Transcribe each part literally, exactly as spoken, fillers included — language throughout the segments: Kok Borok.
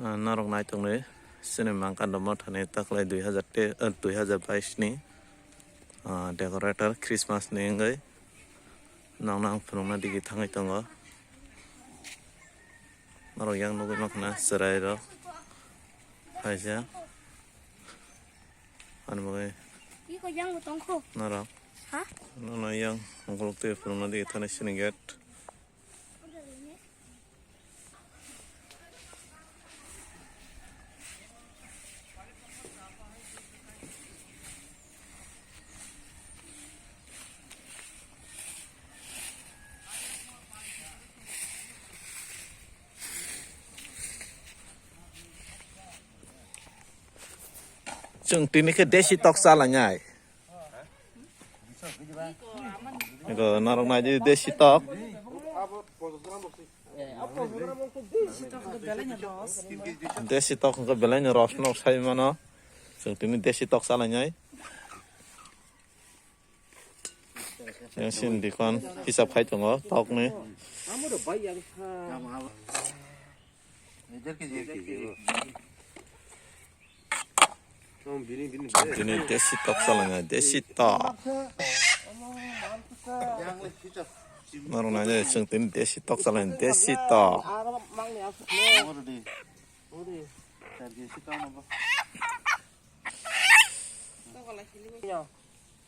Ah, norok naitok ni sini mangkando mothani taklai dui hazar te, eh, dui hazar bais ni, ah, decorator Christmas ni wngwi nokno ang phunukna digi thangwi tongo. Norok yang nugwi mankha na chwrai rok kaisa. Ani bagwi Iko yang bo tongkho. Norok. Ha? Nono yang ungkuluk twi phunukna digi thani sini gate. Chwng tini khe desi tok chalainai. Ego norok nai di desi tok. Desi tok hwnkhe belai no ros no sai mano. Chwng tini desi tok chalainai. Yang sin dikon hisab khai tongo tokni. Bini desi tok salanya, desi tok. Norok nai chwng tini desi tok salanya, desi tok.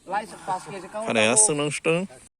Lai pas ke je kau. Hane asung nung stung.